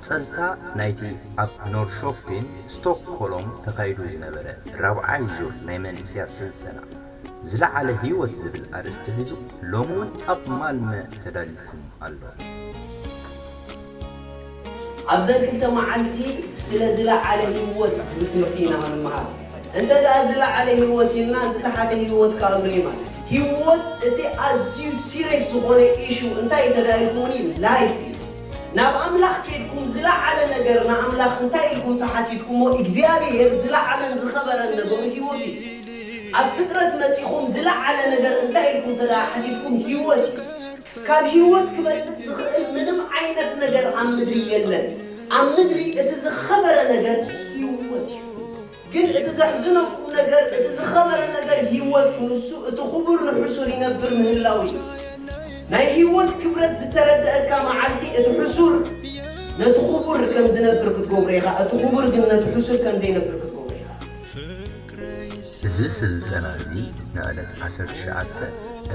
መቐጸልታ ናይቲ ኣብ ኖርሾፒን ስቶክሆሎም ተኻይዱ ዝነበረ ራብዓይ ዙር ናይ መንእሰያት ስልጠና፣ ዝለዓለ ህይወት ዝብል ኣርእስቲ ሒዙ፣ ሎሚ እውን ኣብ ማልመ ተዳሊኩም ኣሎ። ኣብዘን ክልተ መዓልቲ ስለ ዝለዓለ ህይወት ዝብል ትምህርቲ ኢና ክንመሃር። እንተ ደኣ ዝለዓለ ህይወት ኢልና፣ ዝተሓተ ህይወት ከኣ ኣሎ እዩ ማለት። ህይወት እቲ ኣዝዩ ሲሪየስ ዝኾነ ኢሹ እንታይ እንተ ደኣ ኢልኩምኒ፣ ላይፍ እዩ። ናብ ኣምላኽ ኬድኩም ዝለዓለ ነገር ንኣምላኽ እንታይ ኢልኩም ተሓቲትኩሞ፣ እግዚኣብሔር ዝለዓለን ዝኸበረን ነገሩ ህይወት እዩ። ኣብ ፍጥረት መጺኹም ዝለዓለ ነገር እንታይ ኢልኩም እንተ ደኣ ሓቲትኩም፣ ህይወት እዩ። ካብ ህይወት ክበልጽ ዝኽእል ምንም ዓይነት ነገር ኣብ ምድሪ የለን። ኣብ ምድሪ እቲ ዝኸበረ ነገር ህይወት እዩ። ግን እቲ ዘሕዝነኩም ነገር፣ እቲ ዝኸበረ ነገር ህይወት ክንሱ፣ እቲ ክቡር ንሕሱር ይነብር ምህላው እዩ። ናይ ህይወት ክብረት ዝተረደአካ መዓልቲ፣ እቲ ሕሱር ነቲ ክቡር ከም ዝነብር ክትገብሮ ኢኻ፣ እቲ ክቡር ግን ነቲ ሕሱር ከም ዘይነብር ክትገብሮ ኢኻ። እዚ ስልጠና እዚ ንዕለት ዓሰርተ ትሽዓተ፣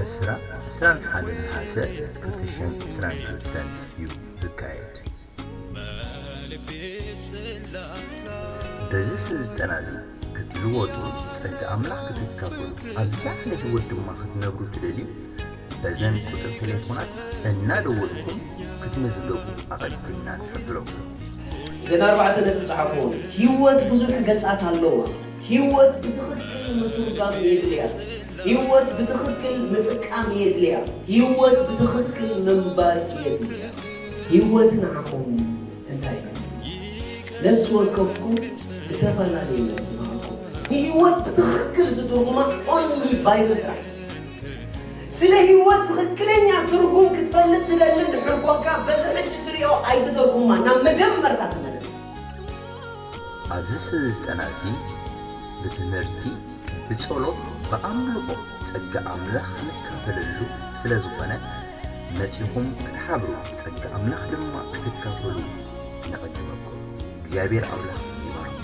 ዕስራ፣ ዕስራን ሓደን ነሓሰ ክልተ ሽሕን ዕስራን ክልተን እዩ ዝካየድ። በዚ ስልጠና እዚ ክትልወጡ፣ ጸጋ ኣምላኽ ክትካፈሉ፣ ኣብ ዝለዓለ ህይወት ድማ ክትነብሩ ትደልዩ፣ በዘን ቁጽሪ ቴሌፎናት እናደወልኩም ክትምዝገቡ ኣቐዲምና ንሕብረኩም። እዘን ኣርባዕተ ነጥቢ ጸሓፍወን። ህይወት ብዙሕ ገጻት ኣለዋ። ህይወት ብትኽክል ምትርጓም የድልያ። ህይወት ብትኽክል ምጥቃም የድልያ። ህይወት ብትኽክል ምንባር የድልያ። ህይወት ንዓኹም እንታይ እዩ? ነፍሲ ወከፍኩም ብተፈላለየ መልሲ ምሃብኩም። ንህይወት ብትኽክል ዝትርጉማ ኦንሊ ባይብል ጥራሕ። ስለ ህይወት ትኽክለኛ ትርጉም ክትፈልጥ ትደሊ እንድሕር ኮንካ፣ በዚ ሕጂ ትሪኦ ኣይትተርጉማ፣ ናብ መጀመርታ ተመለስ። ኣብዚ ስልጠና እዚ ብትምህርቲ፣ ብጸሎት፣ ብኣምልኾ ጸጋ ኣምላኽ ንካፈለሉ ስለ ዝኾነ፣ መጺኹም ክትሓብሩ፣ ጸጋ ኣምላኽ ድማ ክትካፈሉ ንዕድመኩም። እግዚኣብሔር ኣምላኽ ይባርኩም።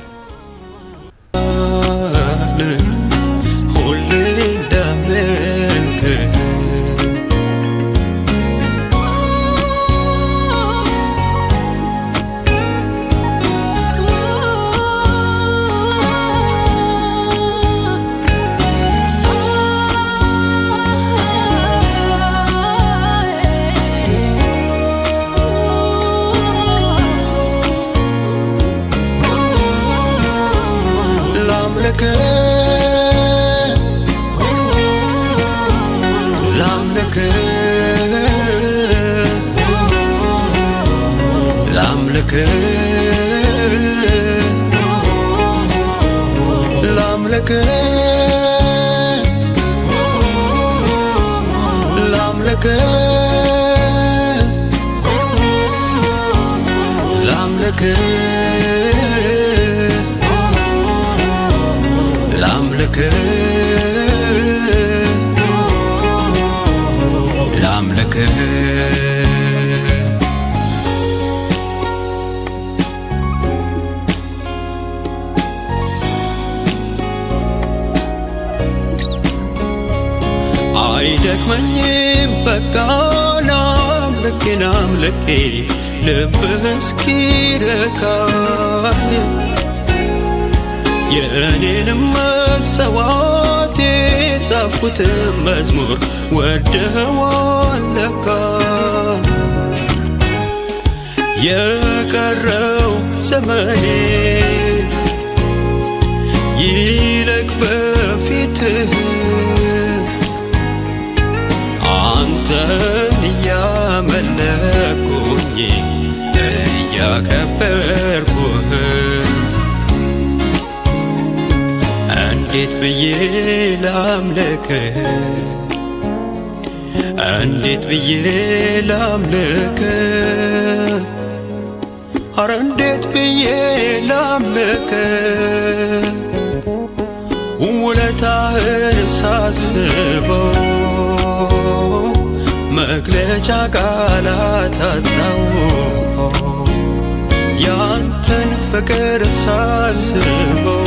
አይደክመኝም በቃ ላምልክ ላምልክ ልብህ እስኪረካ የእኔንም መሰዋት የጻፍኩትን መዝሙር ወደኸዋል ለካ። የቀረው ዘመኔ ይለቅ በፊትህ አንተን እያመለኩኝ እያከበርኩህ እንዴት ብዬ ላምልክህ? እንዴት ብዬ ላምልክህ? ኧረ እንዴት ብዬ ላምልክህ? ውለታህን ሳስበው መግለጫ ቃላት አጣው። ያንተን ፍቅር ሳስበው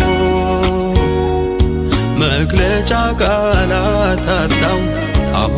መግለጫ ቃላት አጣው። አዎ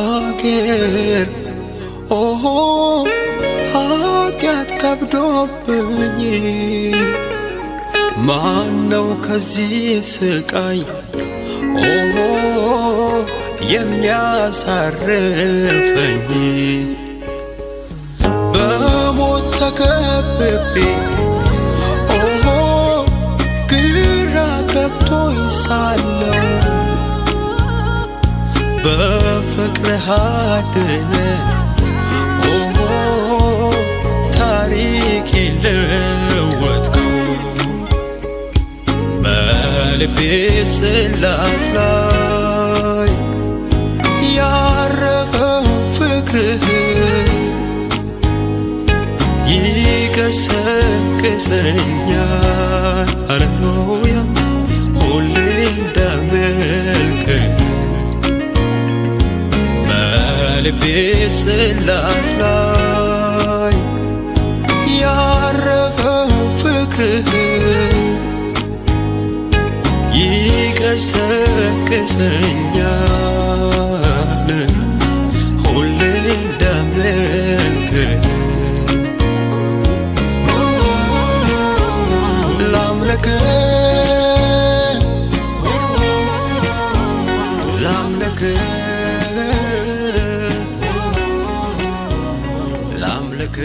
ሀገር ኦሆ ኃጢአት ከብዶብኝ ማነው ከዚህ ስቃይ ኦሆ የሚያሳርፈኝ? በሞት ተከብቤ ኦሆ ግራ ገብቶኝ ሳለው በፍቅርህ አድነህ ኦሆ ታሪክ የለወጥከው። በልቤ ጽላት ላይ ያረፈው ፍቅርህ ይቀሰቅሰኛል። ሃሌሉያ ሁሌ እንዳመልክ በልቤ ጽላት ላይ ያረፈው ፍቅርህ ይቀሰቅሰኛል። ሁሌ እንዳመልክ ላምልክ ላምልክ ላምልክ